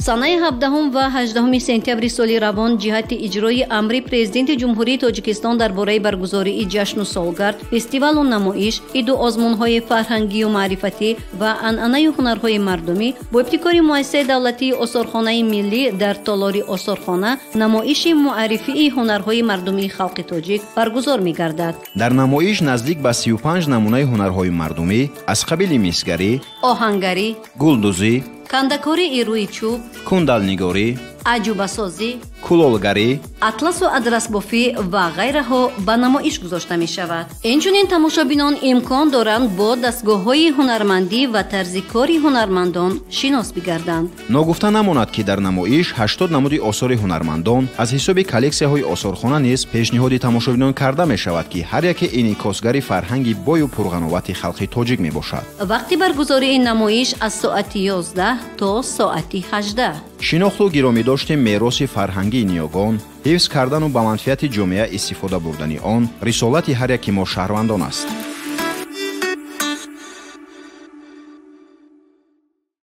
Санаи 17 ва 18 сентябри соли равон ҷиҳати иҷрои амри Президенти Ҷумҳурии Тоҷикистон дар бораи баргузории ҷашну солгард, фестивалу намоиш, иду озмунҳои фарҳангию маърифатӣ ва анъанаю ҳунарҳои мардумӣ бо ибтикори Муассисаи давлатии Осорхонаи миллӣ дар толори осорхона намоиши муаррифии ҳунарҳои мардумии халқи тоҷик баргузор мегардад. Дар намоиш наздик ба 35 намунаи ҳунарҳои мардумӣ аз қабили мисгарӣ, оҳангарӣ, гулдӯзӣ, кандакории рӯи чӯб, кундалнигорӣ, аҷубасозӣ, кулолгарӣ, атласу адрасбофӣ ва ғайраҳо ба намоиш гузошта мешавад. Инчунин тамошобинон имкон доранд бо дастгоҳҳои ҳунармандӣ ва тарзи кори ҳунармандон шинос бигарданд. Ногуфта намонад, ки дар намоиш 80 намуди осори ҳунармандон аз ҳисоби коллексияҳои осорхона низ пешниҳоди тамошобинон карда мешавад, ки ҳар яке инъикосгари фарҳанги бою пурғановати халқи тоҷик мебошад. Вақти баргузории намоиш аз соати 11 то соати 18. Шинохту гиромидошти мероси фарҳангии ниёгон, ҳифз кардану ба манфиати ҷомеа истифода бурдани он рисолати ҳар яки мо шаҳрвандон аст.